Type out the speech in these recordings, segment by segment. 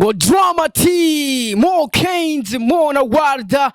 Ngo Drama T, Mo Keynes, Mona Warda.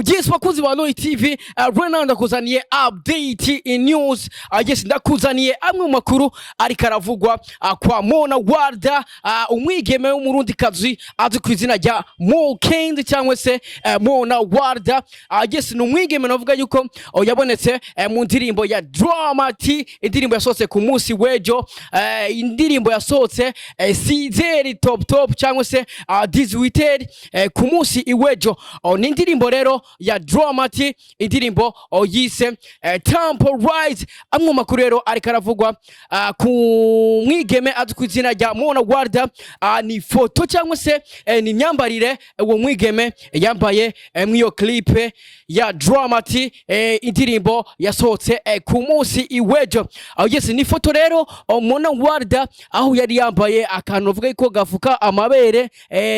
Yes, bakunzi ba Roy TV, right now ndakuzaniye update in news. Yes, ndakuzaniye amwe mu makuru ariko aravugwa kwa Mona Warda, umwigeme w'Umurundikazi azwi ku izina rya Mo Keynes cyangwa se Mona Warda. Yes, ni umwigeme navuga yuko yabonetse mu ndirimbo ya Drama T, indirimbo yasohotse ku munsi w'ejo, indirimbo yasohotse sizeri top top cyangwa se 18 ku munsi iwejo. Ni indirimbo rero ya Drama T, indirimbo yise Temple Rise. Amwe mu makuru rero ariko aravugwa ku mwigeme azwi ku izina rya Mona Warda, ni foto cyangwa se ni imyambarire uwo mwigeme yambaye mw'iyo clip ya Drama T, indirimbo yasohotse ku munsi iwejo. Yes, ni foto rero Mona Warda aho yari yambaye akantu bavuga ko gafuka amabere,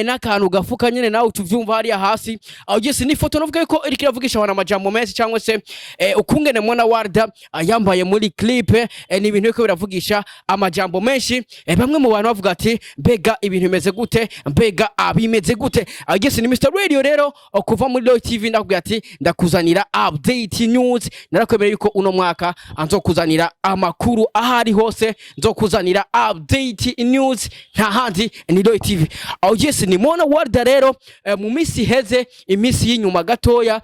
n'akantu gafuka nyene nawe tuvyumva hariya hasi. Yes, ni foto navuga ko iriko iravugisha abantu amajambo menshi cyangwa se ukungene Mona Warda yambaye muri clip, ni ibintu biriko biravugisha amajambo menshi. Bamwe mu bantu bavuga ati: "Mbega ibintu bimeze gute? Mbega bimeze gute?" Yes, ni Mr Radio rero kuva muri Roy TV, ndakubwira ati ndakuzanira update news. Narakwemereye yuko uno mwaka nzokuzanira amakuru ahari hose, nzokuzanira update news, nta handi ni Roy TV. Oh yes, ni Mona Warda rero mu minsi iheze, iminsi y'inyuma gatoya,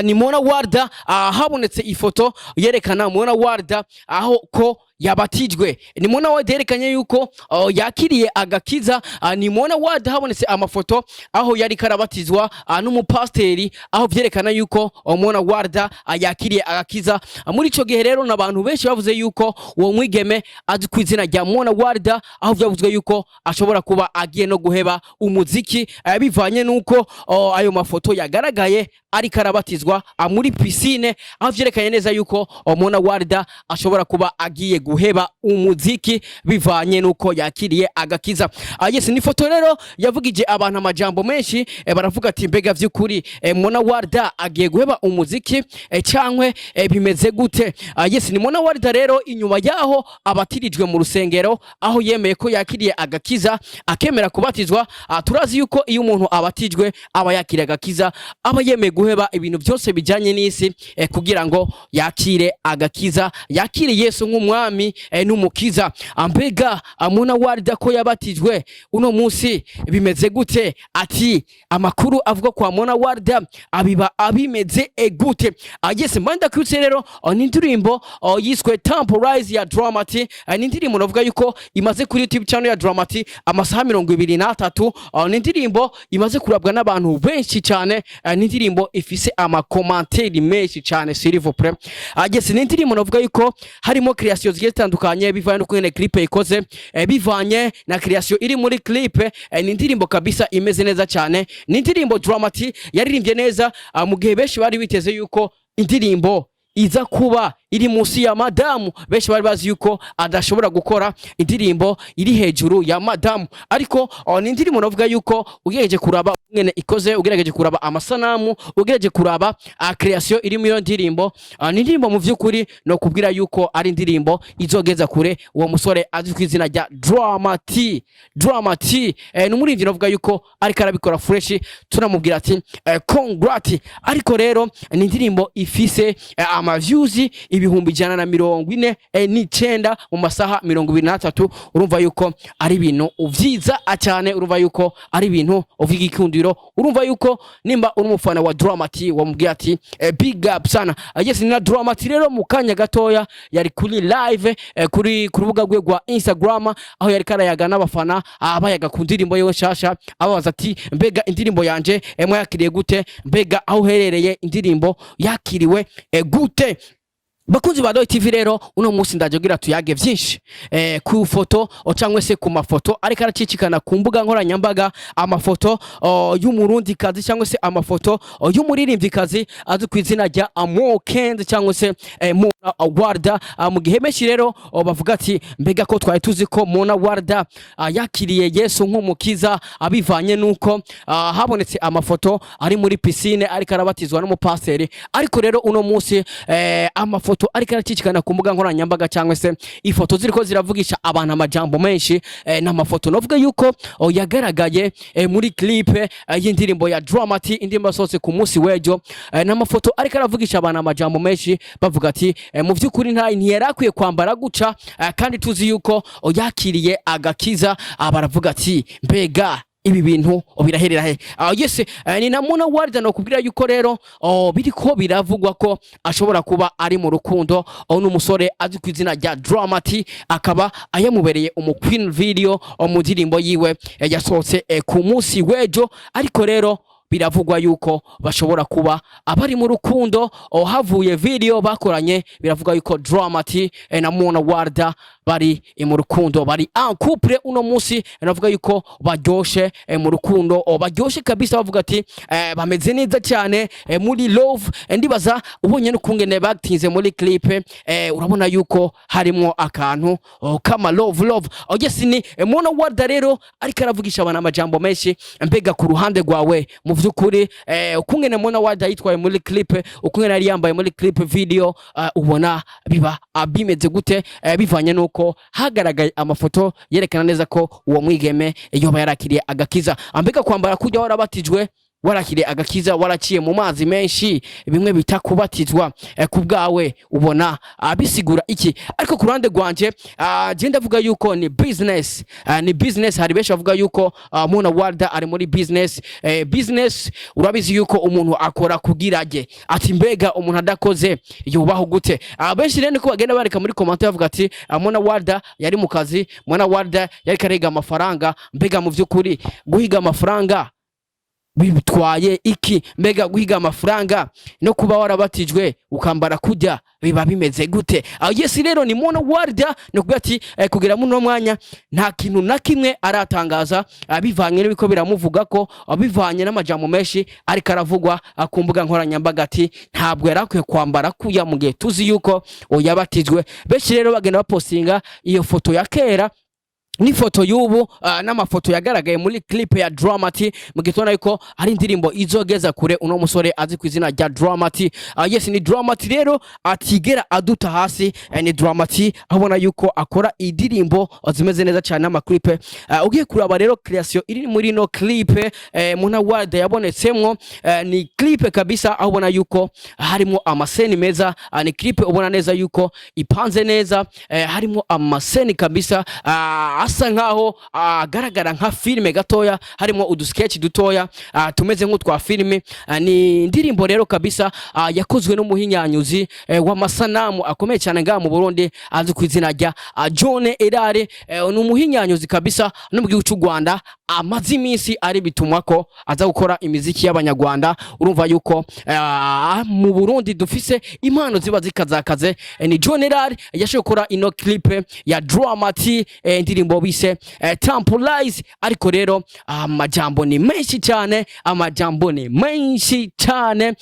ni Mona Warda, habonetse ifoto yerekana Mona Warda aho ko yabatijwe. Ni Mona Warda yerekanye yuko yakiriye agakiza. Ni Mona Warda habonetse amafoto aho yari karabatizwa n'umupasteri, aho vyerekana yuko Mona Warda yakiriye agakiza. Muri ico gihe rero n'abantu benshi bavuze yuko uwo mwigeme azwi ku izina rya Mona Warda, aho vyavuzwe yuko ashobora kuba agiye no guheba umuziki, bivanye nuko ayo mafoto yagaragaye ariko arabatizwa muri piscine, aho vyerekanye neza yuko Mona Warda ashobora kuba agiye guheba umuziki bivanye nuko yakiriye agakiza. Yes, ni foto rero yavugije abantu amajambo menshi, baravuga ati: "Mbega vy'ukuri Mona Warda agiye guheba umuziki cankwe bimeze gute?" Yes, ni Mona Warda rero inyuma yaho abatirijwe mu rusengero, aho yemeye ko yakiriye agakiza, akemera kubatizwa. Turazi yuko iyo umuntu abatijwe aba yakiriye agakiza, aba yemeye guheba ibintu byose bijyanye n'isi kugira ngo yakire agakiza, yakire Yesu nk'umwami n'umukiza. Mbega Mona Warda ko yabatijwe, uno munsi bimeze gute? Ati amakuru avuga kwa Mona Warda abiba abimeze gute? Yes, mbanda kwitse rero ni indirimbo yiswe Temporize ya Drama T. Ni indirimbo navuga yuko imaze kuri YouTube channel ya Drama T amasaha 23. Ni indirimbo imaze kurabwa n'abantu benshi cyane. Ni indirimbo ifise amakomanteri menshi cyane, s'il vous plaît. Yes, ni indirimbo navuga yuko harimo creation zigiye zitandukanye bivanye n'uko clip ikoze, bivanye na creation iri muri clip. Ni indirimbo kabisa imeze neza cyane. Ni indirimbo Drama T yaririmbye neza, mu gihe benshi bari biteze yuko indirimbo iza kuba iri munsi ya Madamu. Benshi bari bazi yuko adashobora gukora indirimbo iri hejuru ya Madamu, ariko ni indirimbo navuga yuko ugerageje kuraba ngene ikoze, ugerageje kuraba amasanamu, ugerageje kuraba creation iri muri iyo ndirimbo, ni indirimbo mu vy'ukuri no kubwira yuko ari indirimbo izogeza kure uwo musore azwi ku izina rya Drama T. Drama T ni umuririmbyi navuga yuko ariko arabikora fresh, tunamubwira ati congrat. Ariko rero ni indirimbo ifise ama views 149,000 mu masaha 23. Urumva yuko ari ibintu vyiza cyane, urumva yuko ari ibintu vy'igikundiro, urumva yuko nimba uri umufana wa Drama T wamubwiye ati big up sana. Yes, ni na Drama T rero mu kanya gatoya yari kuri live kuri ku rubuga rwe rwa Instagram, aho yari karayaga n'abafana, abayaga ku ndirimbo yiwe nshasha, ababaza ati: "Mbega indirimbo yanje mwayakiriye gute? Mbega aho uherereye indirimbo yakiriwe gute?" Bakunzi ba Roy TV rero, uno munsi ndaje kugira tuyage vyinshi ku foto cyangwa se ku mafoto ariko aracicikana ku mbuga nkoranyambaga, amafoto y'Umurundi kazi cyangwa se amafoto y'umuririmvyikazi azwi ku izina rya Amo Kenz cyangwa se Mona Warda. Mu gihe benshi rero bavuga ati: "Mbega ko twari tuzi ko Mona Warda yakiriye Yesu nk'umukiza, abivanye nuko habonetse amafoto ari muri piscine ariko arabatizwa n'umupaseri, ariko rero uno munsi amafoto Amafoto ariko aracicikana ku mbuga nkoranyambaga, cyangwa se ifoto ziriko ziravugisha abantu amajambo menshi, n'amafoto novuga yuko yagaragaye muri clip y'indirimbo ya Drama-T, indirimbo yasohotse ku munsi w'ejo. N'amafoto ariko aravugisha abantu amajambo menshi, bavuga ati mu by'ukuri ntiyari akwiye kwambara guca, kandi tuzi yuko yakiriye agakiza. Baravuga ati: "Mbega ibi bintu biraherera he?" Yes, ni na Mona Warda no kubwira yuko rero biriko biravugwa ko ashobora kuba ari mu rukundo n'umusore azwi ku izina rya Drama-T, akaba ayamubereye umu queen video mu ndirimbo yiwe yasohotse ku munsi w'ejo. Ariko rero biravugwa yuko bashobora kuba abari mu rukundo. Havuye video bakoranye, biravugwa yuko Drama-T na Mona Warda bari mu rukundo, bari en couple uno munsi. Navuga yuko baryoshe mu rukundo, baryoshe kabisa, bavuga ati bameze neza cyane muri love. Ndibaza ubonye n'ukungene batinze muri clip, urabona yuko harimo akantu kama love love. Yes, ni Mona Warda rero ariko aravugisha abantu amajambo menshi. Mbega ku ruhande rwawe, mu vy'ukuri, ukungene Mona Warda yitwaye muri clip, ukungene yari yambaye muri clip video, ubona biba bimeze gute, bivanye nuko hagaragaye amafoto yerekana neza ko uwo mwigeme yoba yarakiriye agakiza? Ambega kwambara kujya warabatijwe, warakiriye agakiza, waraciye mu mazi menshi, bimwe bita kubatizwa, ku bwawe ubona bisigura iki? Ariko ku ruhande rwanje, je ndavuga yuko ni business, ni business. Hari benshi bavuga yuko Mona Warda ari muri business. Business urabizi yuko umuntu akora kugira aje, ati mbega umuntu adakoze yubaho gute? Benshi rero niko bagenda bareka muri comment, bavuga ati Mona Warda yari mu kazi, Mona Warda yari kariga amafaranga. Mbega mu vy'ukuri guhiga amafaranga bitwaye iki? Mbega guhiga amafaranga no kuba warabatijwe ukambara kujya biba bimeze gute? Aho yes, rero ni Mona Warda no kuvuga ati kugera muri uno mwanya nta kintu na kimwe aratangaza, bivanye n'ibiko biramuvuga ko, bivanye n'amajambo menshi ariko aravugwa ku mbuga nkoranyambaga, ati ntabwo yari akwiye kwambara kuya mu gihe tuzi yuko yabatijwe. Benshi rero bagenda bapostinga iyo foto ya kera n'ifoto y'ubu, n'amafoto yagaragaye muri clip ya Drama-T, mu gitondo yuko ari indirimbo izogeza kure uno musore azi ku izina rya Drama-T. Yes, ni Drama-T rero atigera aduta hasi. Ni Drama-T abona yuko akora indirimbo zimeze neza cyane n'amaclip. Ugiye kuraba rero creation iri muri no clip, Mona Warda yabonetsemwo, ni clip kabisa aho ubona yuko harimo amascene meza. Ni clip ubona neza yuko ipanze neza, harimo amascene kabisa asa nkaho agaragara nka filime gatoya, harimo udusketch dutoya tumeze nk'utwa filime. Ni indirimbo rero kabisa yakozwe n'umuhinyanyuzi w'amasanamu akomeye cyane ngaha mu Burundi azwi ku izina rya John Erare. Ni umuhinyanyuzi kabisa no mu gihugu cy'u Rwanda amaze iminsi ari bitumwa ko aza gukora imiziki y'abanyarwanda. Urumva yuko mu Burundi dufise impano ziba zikazakaze. Ni John Erare yashoboye gukora ino clip ya Drama-T, indirimbo bise Temporize. Ariko rero amajambo ni menshi cyane, amajambo ni menshi cyane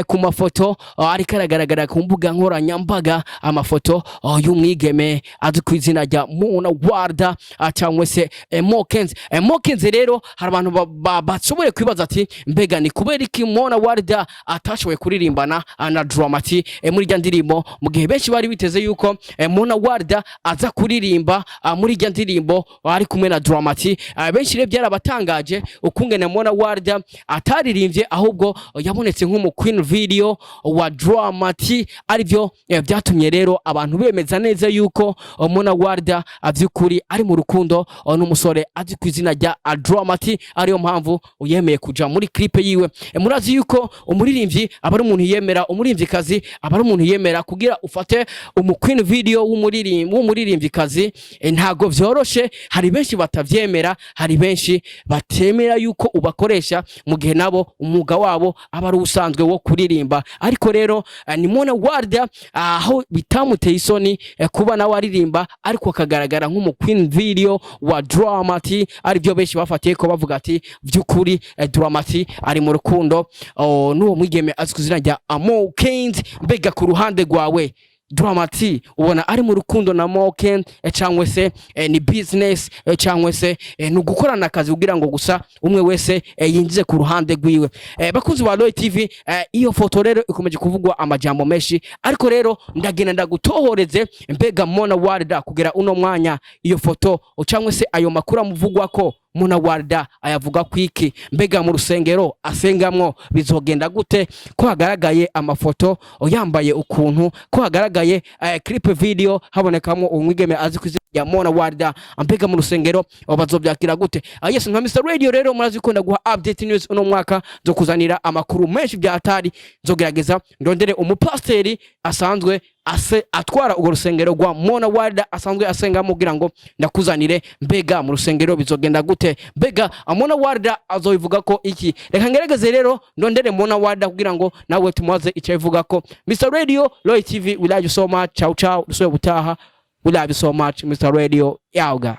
ku mafoto ariko aragaragara ku mbuga nkoranyambaga, amafoto y'umwigeme azwi ku izina rya Mona Warda, cyangwa se Mokenzi. Mokenzi rero hari abantu bashoboye kwibaza ati: "Mbega ni kubera iki Mona Warda atashoboye kuririmbana na Drama-T muri rya ndirimbo?" Mu gihe benshi bari biteze yuko Mona Warda aza kuririmba muri rya ndirimbo ari kumwe na Drama-T. Benshi rero byarabatangaje ukungene Mona Warda ataririmbye, ahubwo yabonetse nk'umu queen video wa Drama-T, arivyo byatumye rero abantu bemeza neza yuko Mona Warda vy'ukuri ari mu rukundo n'umusore azwi ku izina rya Drama-T, ariyo mpamvu yemeye kuja muri clip yiwe. Murazi yuko umuririmbyi aba ari umuntu yemera, umuririmvyikazi aba ari umuntu yemera. Kugira ufate umu queen video w'umuririmvyikazi, ntago vyoroshe. Hari benshi batavyemera, hari benshi batemera yuko ubakoresha mu gihe nabo umwuga wabo aba ari usanzwe wo kuririmba. Ariko rero ni Mona Warda aho bitamuteye isoni kuba nawe aririmba, ariko akagaragara nk'umu queen video wa Drama-T, aribyo benshi bafatiye ko bavuga ati vy'ukuri Drama-T ari mu rukundo, oh, n'uwo mwigeme azwi ku izina rya Amo Kings. Mbega ku ruhande rwawe Drama T ubona ari mu rukundo na Moken, cyangwa se ni business, cyangwa se ni ugukorana akazi kugira ngo gusa umwe wese yinjize ku ruhande rwiwe? Bakunzi ba Roy TV, iyo foto rero ikomeje kuvugwa amajambo menshi, ariko rero ndagenda ndagutohoreze. Mbega Mona Warda kugera uno mwanya, iyo foto cyangwa se ayo makuru amuvugwa ko, Mona Warda ayavuga kwiki? Mbega mu rusengero asengamwo bizogenda gute, ko hagaragaye amafoto yambaye ukuntu, ko hagaragaye clip video habonekamo umwigeme azi ku izina rya Mona Warda? Mbega mu rusengero bazobyakira gute? Yes, nka Mr Radio rero murazi ko ndaguha update news. Uno mwaka nzokuzanira amakuru menshi bya hatari. Nzogerageza ndondere umupasteri asanzwe ase atwara urwo rusengero rwa Mona Warda asanzwe asengamo, kugira ngo ndakuzanire mbega mu rusengero bizogenda gute, mbega Mona Warda azobivuga ko iki. Reka ngerageze rero ndondere Mona Warda kugira ngo nawe tumubaze icyo abivuga ko. Mr Radio, Roy TV, we love you so much. Ciao ciao, dusubire gutaha. We love you so much. Mr Radio yauga.